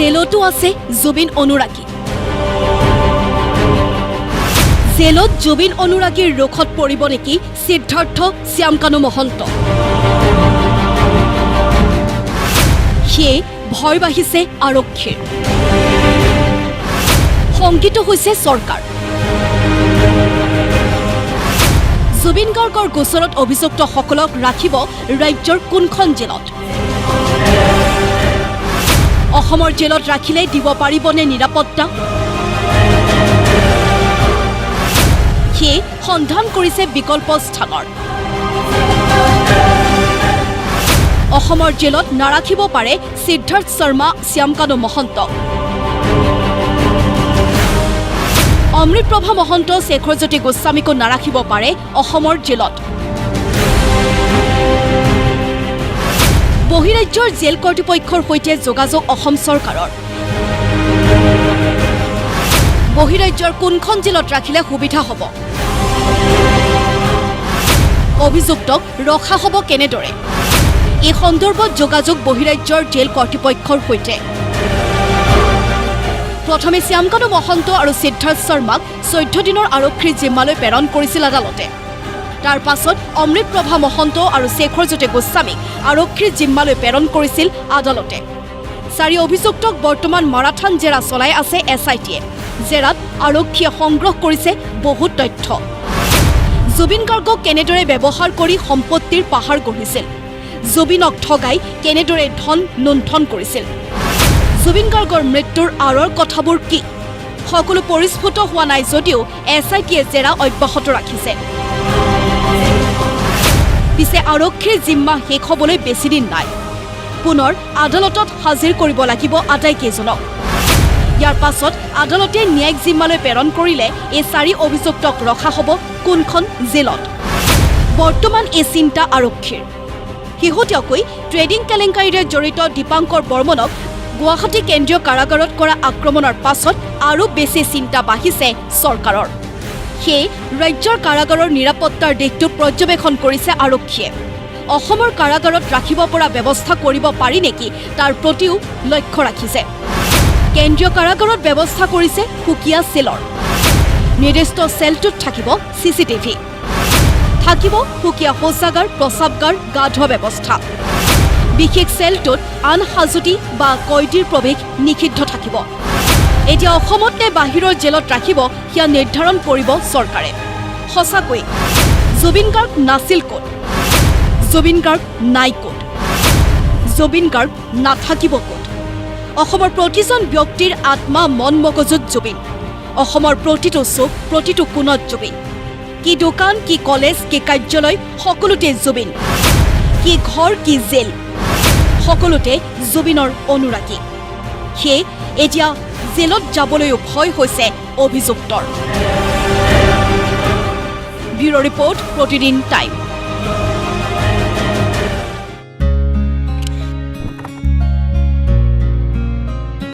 জেলতো আছে জুবিন অনুৰাগী। জেলত জুবিন অনুৰাগীৰ ৰোষত পৰিব নেকি সিদ্ধাৰ্থ শ্যামকানু মহন্ত? সেয়ে ভয় বাঢ়িছে আৰক্ষীৰ, শংকিত হৈছে চৰকাৰ। জুবিন গাৰ্গৰ গোচৰত অভিযুক্তসকলক ৰাখিব ৰাজ্যৰ কোনখন জেলত? অসমৰ জেলত ৰাখিলে দিব পাৰিবনে নিৰাপত্তা? সেয়ে সন্ধান কৰিছে বিকল্প স্থানৰ। অসমৰ জেলত নাৰাখিব পাৰে সিদ্ধাৰ্থ শৰ্মা, শ্যামকানু মহন্ত, অমৃতপ্ৰভা মহন্ত, শেখৰজ্যোতি গোস্বামীকো নাৰাখিব পাৰে অসমৰ জেলত। বহিৰাজ্যৰ জেল কৰ্তৃপক্ষৰ সৈতে যোগাযোগ অসম চৰকাৰৰ। বহিৰাজ্যৰ কোনখন জেলত ৰাখিলে সুবিধা হ'ব? অভিযুক্তক ৰখা হ'ব কেনেদৰে? এই সন্দৰ্ভত যোগাযোগ বহিৰাজ্যৰ জেল কৰ্তৃপক্ষৰ সৈতে। প্ৰথমে শ্যামকানু মহন্ত আৰু সিদ্ধাৰ্থ শৰ্মাক 14 দিনৰ আৰক্ষীৰ জিম্মালৈ প্ৰেৰণ কৰিছিল আদালতে। তাৰ পাছত অমৃতপ্ৰভা মহন্ত আৰু শেখৰজ্যোতি গোস্বামীক আৰক্ষীৰ জিম্মালৈ প্ৰেৰণ কৰিছিল আদালতে। চাৰি অভিযুক্তক বৰ্তমান মাৰাথান জেৰা চলাই আছে এছ I টিয়ে। জেৰাত আৰক্ষীয়ে সংগ্ৰহ কৰিছে বহু তথ্য। জুবিন গাৰ্গক কেনেদৰে ব্যৱহাৰ কৰি সম্পত্তিৰ পাহাৰ গঢ়িছিল, জুবিনক ঠগাই কেনেদৰে ধন লুণ্ঠন কৰিছিল, জুবিন গাৰ্গৰ মৃত্যুৰ আঁৰৰ কথাবোৰ কি, সকলো পৰিস্ফুট হোৱা নাই যদিও এছ I টিয়ে জেৰা অব্যাহত ৰাখিছে। পিছে আৰক্ষীৰ জিম্মা শেষ হ'বলৈ বেছিদিন নাই। পুনৰ আদালতত হাজিৰ কৰিব লাগিব আটাইকেইজনক। ইয়াৰ পাছত আদালতে ন্যায়িক জিম্মালৈ প্ৰেৰণ কৰিলে এই চাৰি অভিযুক্তক ৰখা হ'ব কোনখন জেলত? বৰ্তমান এই চিন্তা আৰক্ষীৰ। শেহতীয়াকৈ ট্ৰেডিং কেলেংকাৰীৰে জড়িত দীপাংকৰ বৰ্মনক গুৱাহাটী কেন্দ্ৰীয় কাৰাগাৰত কৰা আক্ৰমণৰ পাছত আৰু বেছি চিন্তা বাঢ়িছে চৰকাৰৰ। সেয়ে ৰাজ্যৰ কাৰাগাৰৰ নিৰাপত্তাৰ দিশটো পৰ্যবেক্ষণ কৰিছে আৰক্ষীয়ে। অসমৰ কাৰাগাৰত ৰাখিব পৰা ব্যৱস্থা কৰিব পাৰি নেকি তাৰ প্ৰতিও লক্ষ্য ৰাখিছে। কেন্দ্ৰীয় কাৰাগাৰত ব্যৱস্থা কৰিছে সুকীয়া চেলৰ। নিৰ্দিষ্ট চেলটোত থাকিব চি চি টিভি, থাকিব সুকীয়া শৌচাগাৰ, প্ৰস্ৰাৱগাৰ, গা ধোৱা ব্যৱস্থা। বিশেষ চেলটোত আন সাজুতি বা কয়দীৰ প্ৰৱেশ নিষিদ্ধ থাকিব। এতিয়া অসমত নে বাহিৰৰ জেলত ৰাখিব সেয়া নিৰ্ধাৰণ কৰিব চৰকাৰে। সঁচাকৈ জুবিন গাৰ্গ নাছিল ক'ত, জুবিন গাৰ্গ নাই ক'ত, জুবিন গাৰ্গ নাথাকিব ক'ত? অসমৰ প্ৰতিজন ব্যক্তিৰ আত্মা, মন, মগজুত জুবিন। অসমৰ প্ৰতিটো চুক, প্ৰতিটো কোণত জুবিন। কি দোকান, কি কলেজ, কি কাৰ্যালয়, সকলোতে জুবিন। কি ঘৰ, কি জেল, সকলোতে জুবিনৰ অনুৰাগী। সেয়ে এতিয়া জেলত যাবলৈও ভয় হৈছে অভিযুক্তৰ। Bureau report, Pratidin time.